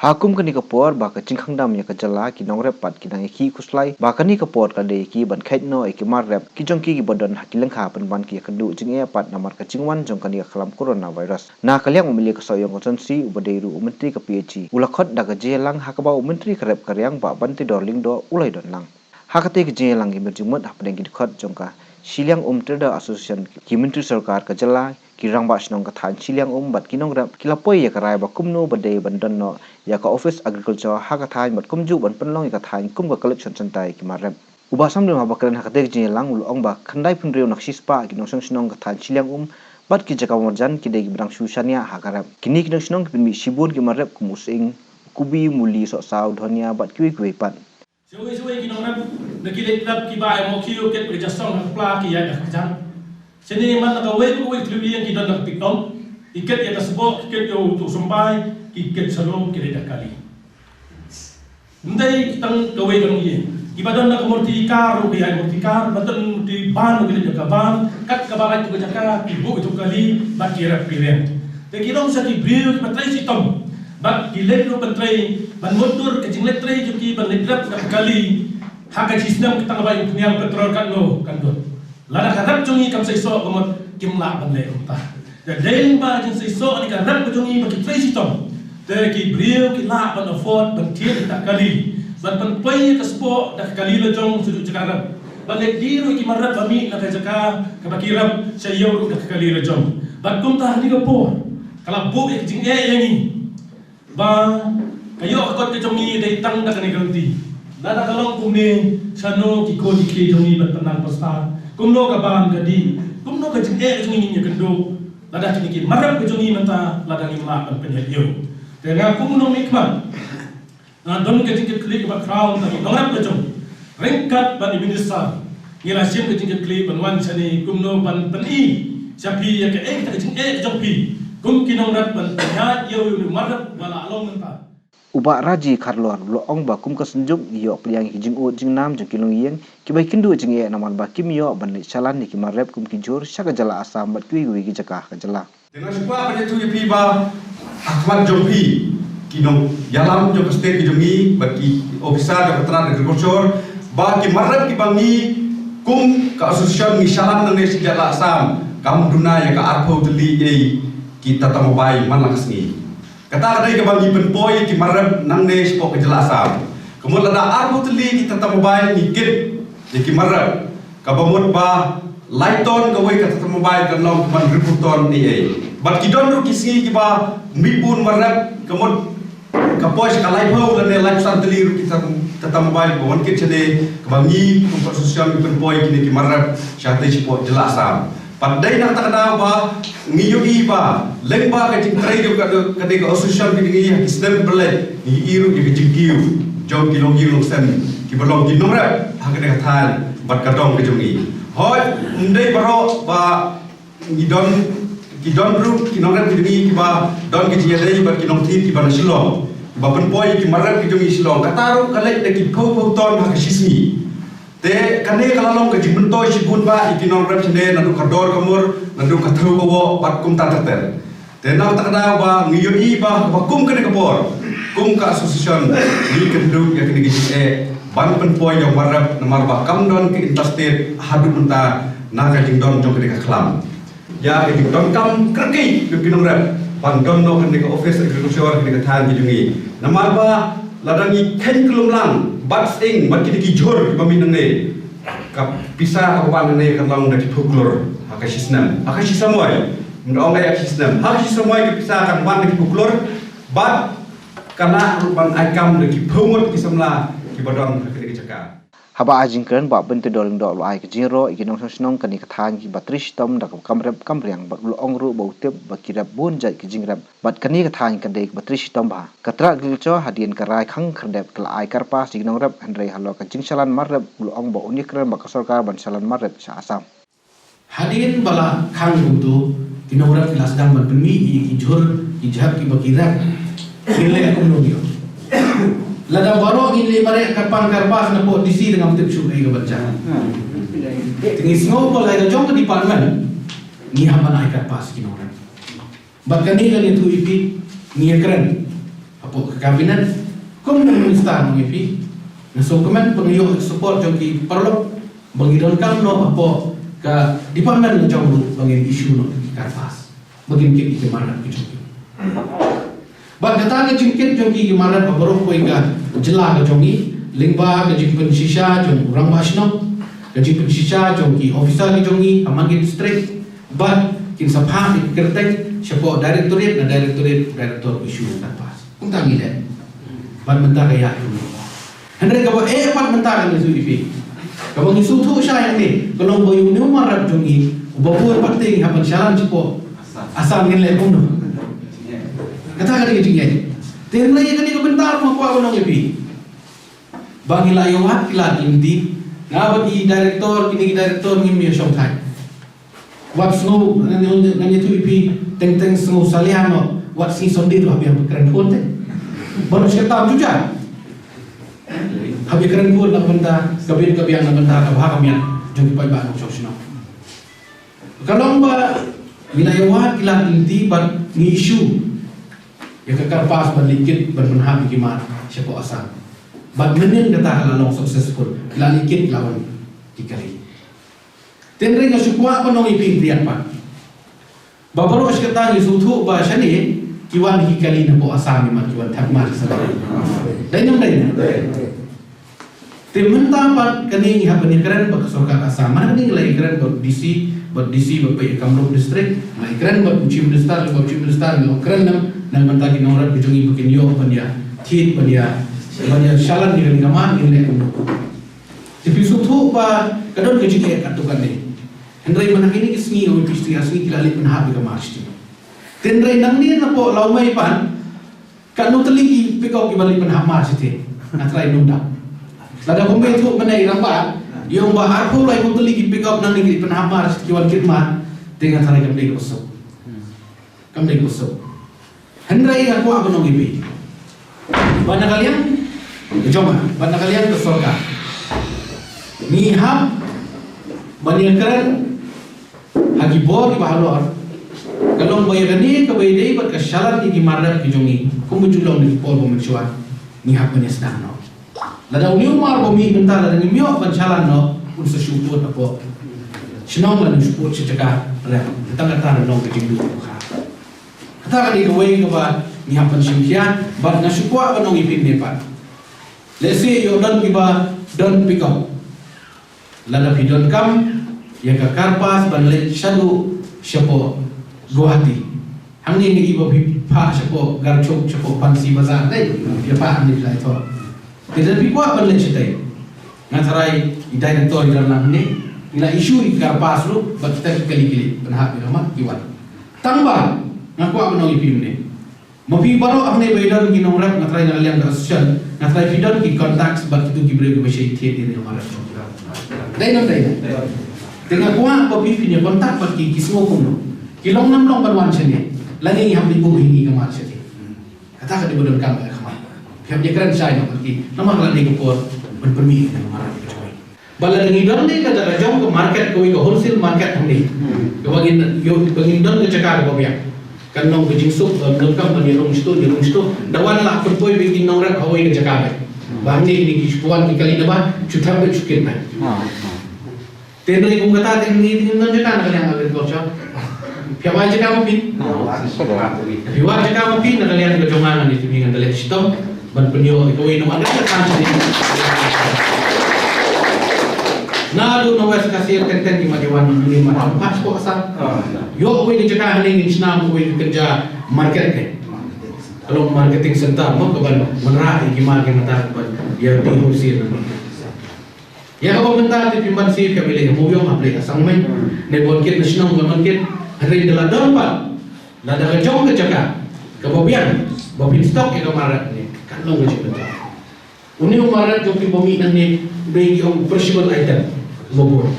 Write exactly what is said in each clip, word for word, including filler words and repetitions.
Ha kum kane ka por ba ka jingkhang dam ïa ka jylla, ki nongrep pat ki dang ïa ki khuslai ba kane ka por ka dei ïa ki ban kheit noh ïa ki mar rep ki jong ki kiba don ha ki lyngkha pynban ki ïa kynduh jingeh pat namar ka jingwan jong kane ka khlam coronavirus. Na ka liang u M L A ka Sohiong Constituency uba dei ruh u Myntri ka P H E u la khot da ka jingïalang ha kaba u Myntri ka rep ka riang Bah Banteidor Lyngdoh u la ïadon lang. Ha katei ka jingïalang ki mut jingmut hapdeng ki dkhot jong ka Shilliang Um Trader Association, ki Myntri Sorkar ka jylla, ki rangbah shnong ka thaiñ Shilliang Um bad ki nongrep ki la poi ïa ka rai ba kumno ba dei ban don noh ïa ka office agriculture ha ka thaiñ bad kumjuh ban pynlong ïa ka thaiñ kum ka collection centre ïa ki mar rep. U Bah Samlim haba kren ha katei ka jingïalang u la ong ba khyndai phew hynriew na ka shispah ki nongshong shnong ka thaiñ Shilliang Um bad ki jaka marjan ki dei kiba dang shu shaniah ha ka rep. Kine ki nongshnong ki pynmih shibun ki mar rep kum u sying, u kubi, muli, sohsaw, dhania bad kiwei kiwei pat. Shawei shawei ki nongrep na ki leit rep kiba ai mo khiew kit ka jasong ha kpla ki ïaid da ka kjang. Shane man na kawei kawei ka thliew ïing ki don da ka pick up, ki kit ïa ka sboh, ki kit ïa u tu symbai, ki kit shalom ki leit da ka kali. Ym dei tang kawei ka nongïing, kiba don da ka murti kar ruh ki ai murti kar, ba don murti ban ruh ki leit da ka ban, kat kaba lait tu ka jaka ki buh tu ka kali bad ki rep ki reng. Te ki long sa ki briew kiba trei shitom bad ki leit ruh ban trei ban mutdur ka jingleit trei jong ki ban leit rep da ka kali ha ka shisnem ka tang ba ïa u pynïar petrol katno kan don. Lada ka rep jong ngi kam seisoh ka mut kim lah ban leh kumta. Te dei lyngba ka jingseisoh ne ka rep ka jong ngi ba ki trei shitom te ki briew ki lah ban afford ban thied ïa ka kali ban pynpoi ïa ka sboh da ka kali la jong sha jaka rep. Ban leit die ruh ki mar rep ba mih na ka jaka kaba ki rep sha ïew ruh da ka kali la jong. Bad kumta ha kane ka por ka la buh ïa ka jingeh ïa ngi ba ka ïoh ka kot ka jong ngi dei tang da kane ka lynti. Lada ka long kumne shano ki khun ki kti jong ngi ban pynnang pynstad? Kumno ka bam ka dih? Kumno ka jingeh ka jong ngi ngin ïakynduh lada kine ki mar rep ka jong ngi mynta lada ngim lah ban pynïaid ïew? Te nga kum u nongmihkhmat nga don ka jingkitkhlieh kaba khraw na ki nongrep la jong. Ryngkat bad i minister ngi la shim ka jingkitkhlieh ban wan shane kumno ban pyni sha phi ïa kaei kata ka jingeh ka jong phi kum ki nongrep ban pynïaid ïew ïa une u mar rep ba la long mynta. U Bah Raji Kharlor u la ong ba kum ka Synjuk ngi ïoh pdiang ïa ki jingud jingnam jong ki longïing kiba ïakynduh jingeh namar ba kim ïoh ban leit shalan ïa ki mar rep kum ki jhur sha ka jylla Assam bad kiwei kiwei ki jaka ha ka jylla. Te nga shu kwah ban ïathuh ïa phi ba ha khmat jong phi ki nongïalam jong ka state ki jong ngi bad ki officer jong ka tnad agriculture ba ki mar rep kiba ngi kum ka association ngi shalan nangne sha ka jylla Assam kam duna ïa ka arphew tylli ei ki Tata Mobile man la ka sngi. Kata ka dei kaba ngi pynpoi ki mar rep nangne shapoh ka jylla Assam. Ka mut lada arphew tylli ki Tata Mobile ngi kit ïa ki mar rep. Kaba mut ba lai ton kawei ka Tata Mobile kan long kumba hynriewphew ton ei ei. Bad ki don ruh ki sngi kiba mih bun mar rep ka mut ka poi sha ka laiphew lane laiphew san tylli ruh ki Tata, Tata Mobile ba wan kit shane kaba ngi kum ka association ngi pynpoi kine ki mar rep sha hatei shapoh jylla Assam. Bad dei na kata ka daw ba ngi ïohi ba lyngba ka jingtrei jong ka, ka dei ka association ka dei ngi ha ki snem ba la leit ngi ïohi ruh ïa ka jingkiew jong ki longïing longsem kiba long ki nongrep ha ka dei ka thaiñ bad ka dong ka jong ngi. Hooid, ym dei baroh ba ngi don, ki don ruh ki nongrep ki dei ngi kiba don ki jingïadei bad ki nongthied kiba na Shillong ba pynpoi ki mar rep ki jong ngi Shillong. Kata ruh ka leit da ki phew phew ton ha ka shi sngi. Te kane ka la long ka jingmyntoi shibun ba ïa ki nongrep shane naduh ka dor ka mur naduh ka thew ka woh bad kumta ter ter. Te na kata ka daw ba ngi ïohi ba kaba kum kane ka por kum ka association ngi kynduh ïa kane ka jingeh ban pynpoi ïa u mar rep namar ba kam don ka interstate haduh mynta na ka jingdon jong kane ka khlam. Ïa ka jingdonkam kyrkieh jong ki nongrep ban don noh kane ka office agriculture kane ka thaiñ ka jong ngi. Namar ba lada ngi kheiñ kyllum lang bad sying bad kine ki jhur kiba mih nangne, ka pisa kaba wan nangne kan long da ki phew klur ha ka shi snem, ha ka shi samoi. Ym da ong ïa ka shi snem, ha ka shi samoi ka pisa kan wan da ki phew klur bad ka lah ruh ban ai kam da ki phew ngut ki samla kiba don ha kane ka jaka. Haba ai jingkren, Bah Banteidor Lyngdoh u la ai ka jingïaroh ïa ki nongshong shnong kane ka thaiñ kiba trei shitom da kaba kam rep kam riang bad u la ong ruh ba u tip ba ki rep bun jait ki jingrep bad kane ka thaiñ ka dei kaba trei shitom bha. Ka tnad agriculture hadien ka rai khang khyrdep ka la ai kyrpad ïa ki nongrep hynrei halor ka jingshalan mar rep u la ong ba un ïakren bad ka sorkar ban shalan mar rep sha Assam. Hadien ba la khang kumto ki nongrep ki la sdang ban pynmih ïa ki jhur ki jhep kiba ki rep. Ngin leh kumno ngi ong? Lada baroh ngin leh mareh kyrpang kyrpad na pdeng D C te ngam tip shuh kaei kaban jia. Te ngi sngew ba la ka jong ka department ngi hap ban ai kyrpad ki nongrep. Bad kane kane tu ïa phi ngi ïakren. Hapoh ka cabinet, kum u minister, ma ngi phi, nga sngewkmen ba ngi ïoh support jong ki paralok ba ngi donkam noh hapoh ka department jong u ba ngin issue noh ki CARPAS ba ngin kit ïa ki mar rep ki jong ki. Bad kata ka jingkit jong ki, ki mar rep ha baroh kawei ka jylla ka jong ngi, lyngba ka jingpynshisha jong u rangbah shnong, ka jingpynshisha jong ki officer ki jong ngi ha man ki district, bad kin sa phah ïa ki kyrteng shapoh directorate, na directorate, director issue CARPAS. Kumta ngi leh. Bad mynta ka ïaid kumno. Hynrei kaba eh pat mynta, ngan ïathuh ïa phi. Kaba ngi sngewthuh shai hangne, ka long ba ïa une u mar rep jong ngi uba bun pat te ngi hap ban shalan shapoh Assam, ngin leh kumno. Kata ka dei ka jingeh. Te hynrei ïa kane ka bynta ruh nga kwah ban ong ïa phi ba ngi la ïa wad ki lad lynti. Nga bad i director, kine ki director ngim ïa shongthait. Wat sngew, ngan, ngan, ngan ïathuh ïa phi, teng teng sngew salia noh, wat sngi Sunday ruh hap ïa kren phone te. Baroh shi katta ju ja. Hap ïa kren phone na ka bynta ka bit ka biang, na ka bynta ka bha ka miat jong ki paidbah nongshong shnong. Ka long ba ngi la ïa wad ki lad lynti bad ngi issue ïa ka CARPAS ban leit kit ban pynhap ïa ki mar shapoh Assam. Bad mynnin kata ka la long successful, ki la leit kit, la wan ki kali. Te hynrei nga shu kwah ban ong ïa phi, ïa phi pat, ba baroh shi katta ngi sngewthuh ba shane ki wan ki kali napoh Assam, ïa ki wan thep mar sha. Dei ne ym dei? Te mynta pat kane ngi hap ban ïakren bad ka sorkar Assam. Mynta kane ngi la ïakren bad DC, bad DC bad peit Kamrup District, ngi la ïakren bad u Chief Minister, bad u Chief Minister ngi la kren, nang, nang mynta ki nongrep ki jong ngi ba kin ïoh ban ïa thied, ban ïa, ban ïa shalan ïa kane ka mar, ngin leh kumno. Te phi sngewthuh ba ka don ka jingeh katto katne. Hynrei mynta kine ki sngi, oi, phi sngi, sngi ki la leit pynhap ïa ka mar shatei. Te hynrei nangne napoh Lawmei pat, katno tylli ki pick up kiba leit pynhap mar shatei? Nga tharai ym dap. Lada kumba ïathuh mynne i rangbah, ïa ong ba arphew laiphew tylli ki pick up nangne ki leit pynhap mar shatei, ki wan kit mar, te nga tharai kam dei kaba suk. Kam dei kaba suk. Hynrei nga kwah ban ong ïa phi ba na ka liang ka jong nga, ba na ka liang ka sorkar, ngi hap ban ïakren ha ki bor kiba halor, ka long ba ïa kane kaba ïadei bad ka shalan ïa ki mar rep ki jong ngi, kumba ju long na ki por ba mynshuwa, ngi hap ban ïa sdang noh. Lada une u mar ba mih mynta, lada ngim ïoh ban shalan noh, un sa shu pud hapoh shnong, lada un shu pud sha jaka rep. Tang kata la long ka jingduh kaba kha. Kata ka dei kawei kaba ngi hap ban shim khia, bad nga shu kwah ban ong ïa phi ne pat. Lehse ïoh don kiba don pick up. Lada phi donkam ïa ka CARPAS ban leit shaduh shapoh Guwahati. Hangne ngi ïohi ba phi phah shapoh Garchuk, shapoh Pansi Bazar, dei? Phi phah hangne, phi la ïathoh. Te lada phi kwah ban leit shatei, nga tharai i director i don lang hangne, ngi la issue ïa ka CARPAS ruh, bad kita ki kali ki leit pynhap ïa ka mar, ki wan. Tang ba nga kwah ban ong ïa phi mynne. Ma phi baroh hangne ba ïadon ki nongrep, nga tharai na ka liang ka association, nga tharai phi don ki contacts bad kito ki briew kiba shait thied ïa kane ka mar rep. Dei ne ym dei? Te nga kwah ba phi, phin ïa contact bad ki, ki sngew kumno. Ki long ne ym long ban wan shane, lane ngi hap leit buh ïa ngi ka mar shane. Kata ka dei ba donkam ka khmat. Phi hap ïakren shai noh bad ki, namar ka la dei ka por ban pynmih ïa kane ka mar rep ka jong ngi. Ba lada ngi don ne ka jaka jong ka market, kawei ka wholesale market hangne. Kaba ngin ïoh, ba ngin don ka jaka kaba biang. Kan long ka jingsuk, ba ngin donkam ban ïa rung shatu, ïa rung shatu. Da wan lah pynpoi beit ki nongrep ha kawei ka jaka beit. Ba hangne kine ki shu wan ki kali naba, shu thep beit shu kit beit. Te hynrei kum kata te ngi, ngi don jaka na ka liang agriculture. Phi wad jaka ma phi? Phi wad jaka ma phi, na ka liang ka jong nga, ngan ïathuh ngan da leh shitom ban pynïoh ïa kawei, namar ka tang sha ngi. Naduh na West Khasi Hills teng teng ki mat ïa wan, ngi mat ïa wan, mat sha Assam. Ïoh kawei ka jaka hangne, ngin shna kawei ka kynja market, ka long marketing center mo, kaban wanrah ïa ki mar ki mata, kaban ïa ki wholesale. Ïa kaba mynta te phim banse, phi hap leit ha Mawïong, hap leit ha Sangmei. Ne ban kit na shnong, ban kit. Hynrei lada don pat, lada ka jong ka jaka kaba biang ba phin stock ïa ka mar rep ne, kan long ka jingbynta. Une u mar rep jong phi ba mih nangne, dei ki ong perishable item, ba bun.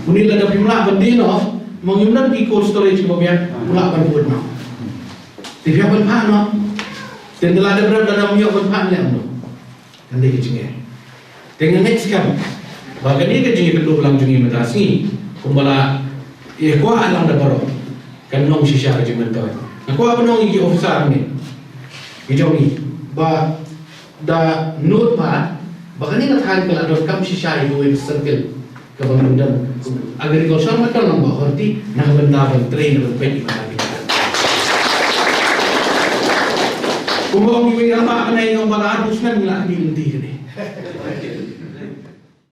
Une lada phim lah ban die noh, ma ngim don ki cold storage kaba biang, phim lah ban bud noh. Te phi hap ban phah noh. Te lada briew lada ym ïoh ban phah, leh noh. Kan dei ka jingeh. Te nga ngeit skhem ba kane ka jingïakynduh lang jong ngi mynta ka sngi, kumba la ïa kwah lang da baroh, kan long shisha ka jingmyntoi. Nga kwah ban ong ïa ki officer hangne, ki jong ngi, Ba da note ba ba kane ka thaiñ ka la donkam shisha ïa kawei ka circle kaba ngan don agriculture, ma ka long ba horti na ka bynta ban train ban peit ïa ka. Kumba ong iwei i rangbah, kane ong ba la arphew snem ngi la ïa lynti kane.